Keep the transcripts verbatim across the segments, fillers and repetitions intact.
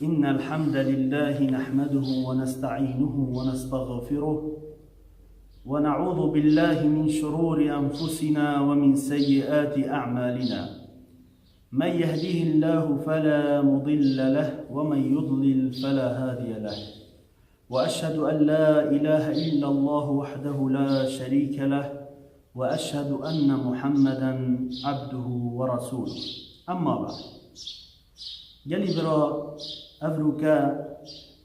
إن الحمد لله نحمده ونستعينه ونستغفره، ونعوذ بالله من شرور أنفسنا ومن سيئات أعمالنا. من يهده الله فلا مضل له، ومن يضلل فلا هادي له. وأشهد أن لا إله إلا الله وحده لا شريك له، وأشهد أن محمدا عبده ورسوله. أما بعد. Gelî bira, ev rûke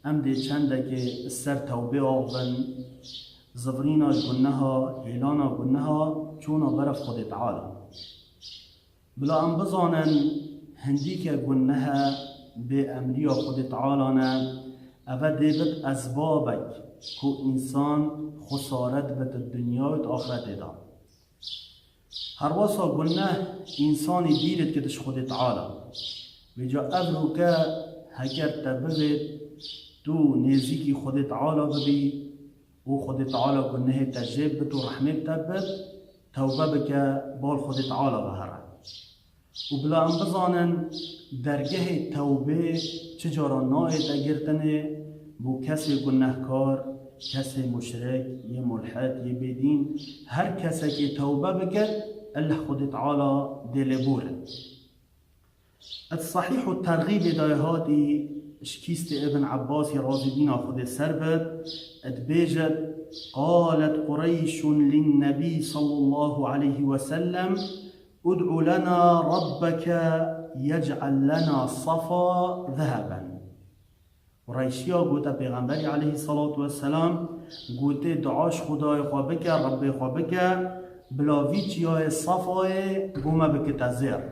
em dê çendekê ser tewbê av bin, zivirîna ji guneha, hêlana guneha, çûna beref Xwedê Teala. Bila em bizanin hindîke gunehe bê emriya Xwedê Teala ne, eve dê bit ezbabek ku însan xusare dibit di dinya û di axretê de. Herwesa guneh însanî dîr dikit ji Xwedê Teala. Vêca ev rûke heger te bivêt tu nêzîkî Xwedê Teala bibî û Xwedê Teala gunehê te jê bibit û rehmê bi te bibit, tewbe bike, bal Xwedê Teala ve here. Û bila em bizanin dergehê tewbê çi cara nayête girtinê, bo kesê gunehkar, kesê muşrik, yê mulhid, yê bêdîn, her kesekê tewbe bike, elleh Xwedê Teala dê lê bûre. Di Sahîh û Terxîbê de hatî ji kîstê Ibn Ebbasî razî bîna Xwedê ser bit, dibêjit, قالت قريش للنبي صلى الله عليه وسلم: ادع لنا ربك يجعل لنا الصفا ذهبا. Qureyşiya gote Pêxemberî aleyhissalatu vesselam, gote, dua ji Xwedayê xwe bike, Rebbê xwe bike, bila vî çiyayê Safayê bo me bikite zêr.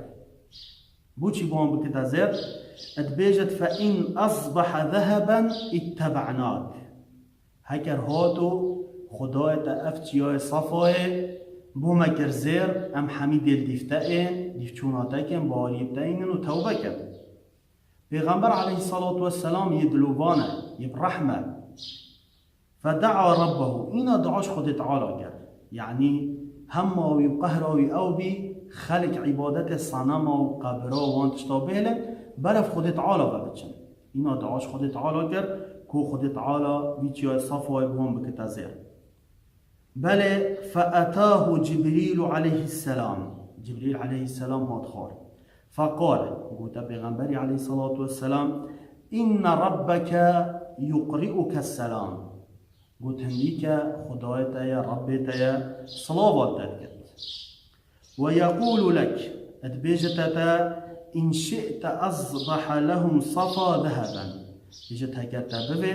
Bo çî bo wan bikite zêr? Dibêjit, فإن أصبح ذهبا اتبعناك. Heker hato Xwedayê te ev çiyayê Safayê bo me kir zêr, em hemî dê li dîv te ên, dîvçûna te kin, baweriyê bi te înin û tewbe kin. Pêxember aleyhissalatu vesselam yê dilovan e, yê bi rehm e. فدعا ربه, îna dua ji Xwedê Teala kir. Yanî hema wî û qehra wî ew bî, xelk îbadetê senema û qebira û wan tişta bihêlin, beref Xwedê Teala ve biçin. Îna dua ji Xwedê Teala kir, ku Xwedê Teala vî çiyayê Safayê bi wan bikite zêr. Belê, فأتاه جبريل عليه السلام. Cibrîl aleyhisselam hat xwar. فقال, gote Pêxemberî aleyhissalatu vesselam, إن ربك يقرئك السلام. Got, hindîke Xwedayê te ye, Rebbê te ye, silava li te dikit. ويقول لك, dibêje te te, إن شئت أصبح لهم صفا ذهبا. Bêje te, heger te bivê,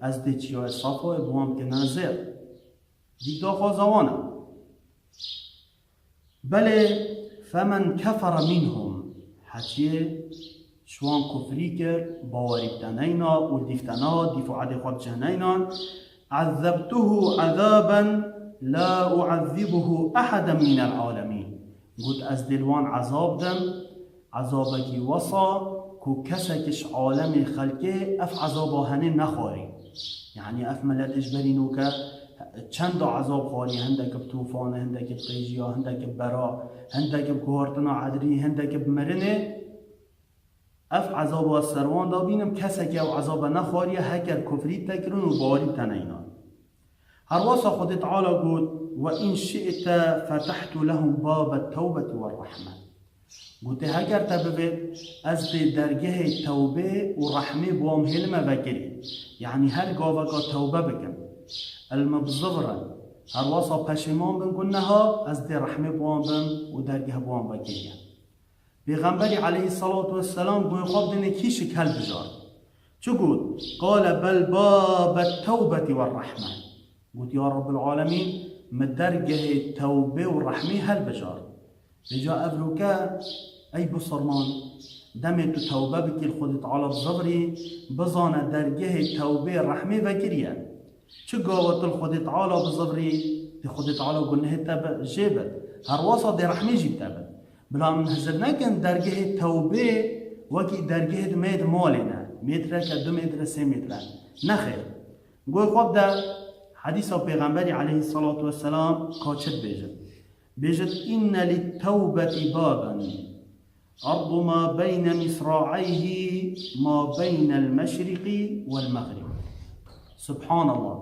ez dê çiyayê Safayê bi wan bikine zêr. Dîk daxwaza wan e. Belê, فمن كفر منهم, heçiyê ji wan kufrî kir, bawerî bi te neyna û dîv te nehat, dîv û edê xwe bi cih neynan, عذبته عذابا لا أعذبه أحدا من العالمين. Got, ez dê li wan ezab dim, ezabekî wesa ku kesekî ji alemê xelkê ev ezaba henê nexwarî. Yanî ev miletê ji berî noke çenda ezab xwarî, hindek bi tûfan e, hindek bi qêjiya, hindek bi bera, hindek bi guhartina edrî, hindek bi mirinê. Ev ezaba ez ser wan da bînim, kesekî ew ezaba nexwariye, heker kufrî te kirin û bawerî te neynan. Herwasa Xwedê Teala got, وإن شئت فتحت لهم باب التوبة والرحمة. Gotê, heger te bivê, ez dê dergehê tewbê û rehmê bi wan bihêlime vekirî. Yanî her gaveka tewbe bikin, ilme bizivirin, herwasa peşêman bin guneha, ez dê rehmê bi wan bim û dergeh bi wan vekiriye. Pêxemberî aleyhissalatu vesselam goyê xwe bidinê kîşik helbijar. Çi got? قال بل باب التوبة والرحمة. Got, ya Rabbil Alemîn, min dergehê tewbê û rehmê helbijar. Vêca ev rûke, ey bisilman, demê tu tewbe bikî li Xwedê Teala bizivirî, bizane dergehê tewbê rehmê vekiriye. Çi gava tu li Xwedê Teala bizivirî, dê Xwedê Teala gunehê te bi, jê bit. Herwasa dê rehmê jî bi te bit. Bila em hizir nekin dergehê tewbê wekî dergehê di mê di malê ne. Mêtreke, du mêtre, sê mêtre. Nexêr. Goy xwe bide hedîsa Pêxemberî aleyhissalatu vesselam ka çi dibêjit. Bêjit, إن للتوبة بابا أرض ما بين مصراعيه ما بين المشرق والمغرب. Subhanallah.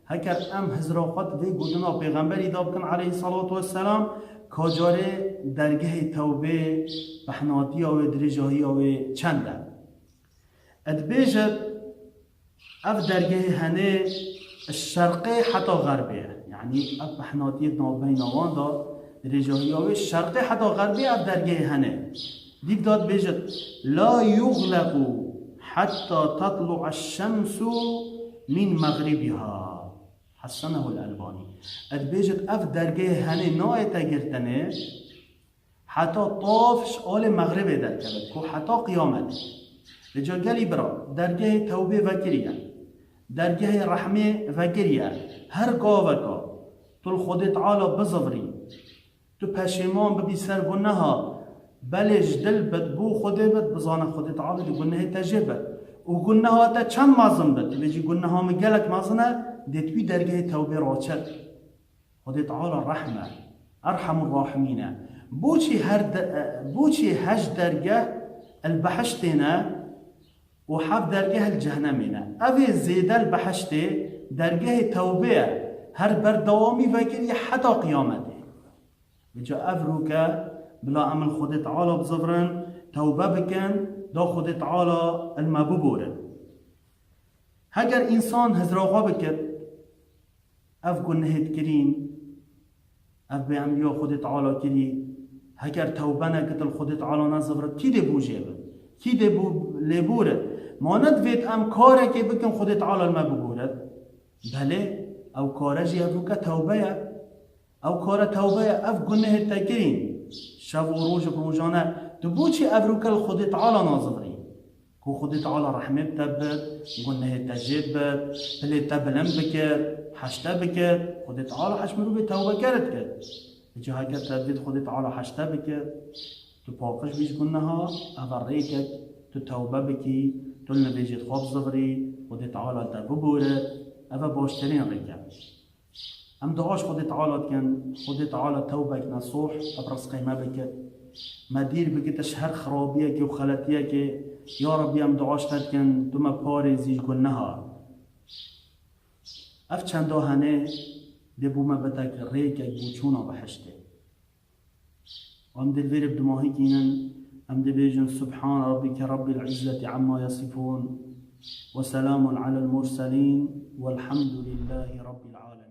Heker em hizra xwe di vê gotina pêxemberî de bikin aleyhissalatu vesselam, ka carê dergehê tewbê, pehnatiya wê, dirêjahiya wê çend e? Dibêjit, ev dergehê henê şerqê heta xerbê ye. Yanî ev pehnatiyê di navbeyna wan de, dirêjahiya wê şerqê heta xerbê ev dergehê henê. Dîv de dibêjit, "La yuxlequ hetta tatlu'a şemsu min mexribiha." Hessenehu el-Elbanî. Dibêjit, ev dergehê henê nayête girtinê, heta tav ji alê mexribê derkeve, ku heta qiyametê. Vêca gelî bira, dergehê tewbê vekiriye, dergehê rehmê vekiriye, her gaveka tu li Xwedê Teala bizivirî, tu peşêman bibî ser guneha, belê ji dil bit, bo Xwedê bit, bizane Xwedê Teala dê gunehê te jê bit. Û guneha te çend mezin bit, tu bêjî guneha min gelek mezin e, dê tu wî dergehê tewbê raçet. Xwedê Teala rehm e, Erhemur Rahimîn e. Boçî her de, boçî heşt dergeh el behiştê ne û heft dergeh el cehnemê ne? Ev ê zêde el behiştê dergehê tewbê ye, her berdewamî vekirî heta qiyametê. Vêca ev rûke bila em li Xwedê Teala bizivirin, tewbe bikin, da Xwedê Teala li me biborin. Heger însan hizra xwe bikit, ev gunehê dikirîn, ev bêemriya Xwedê Teala kirî, heger tewbe nekit li Xwedê Teala nezivirit, kî dê bû jê bit? Kî dê bû lêbûrit? Ma ne divêt em karekê bikin Xwedê Teala li me bibûrit? Belê, ew kare jî ev rûke tewbe ye. Ew kare tewbe ye, ev gunehê te kirîn. Şev û roj bi rojane. Tu boçî ev rûke li Xwedê Teala nazivirî? Ku Xwedê Teala rehmê bi te bit, gunehê te jê bit, pilê te bilind bikit, heşte bikit. Xwedê Teala heş mirovê tewbeker dikit. Îca heger te divêt Xwedê Teala heşte bikit, tu paqij bî ji guneha, ev e rêkek, tu tewbe bikî, tu li nivêjê xwe bizivirî, Xwedê Teala te bibûrit, ev e baştirîn rêk e. Em dua ji Xwedê Teala dikin, Xwedê Teala tewbek nesûh, ev rizqê me bikit. Me dîr bikite ji her xirabiyekê û xeletiyekê. Ya Rebbî, em dua ji te dikin, tu me parêzî ji guneha. Ev çenda henê dê bo me bitek rêkek bo çûna behiştê. Em dê li vê rê bi dimahî kînin, em dê bêjin, "Subhane Rabbike Rabbil İzzeti amma yasifun ve selamun alel murselin velhamdülillahi Rabbil alemin."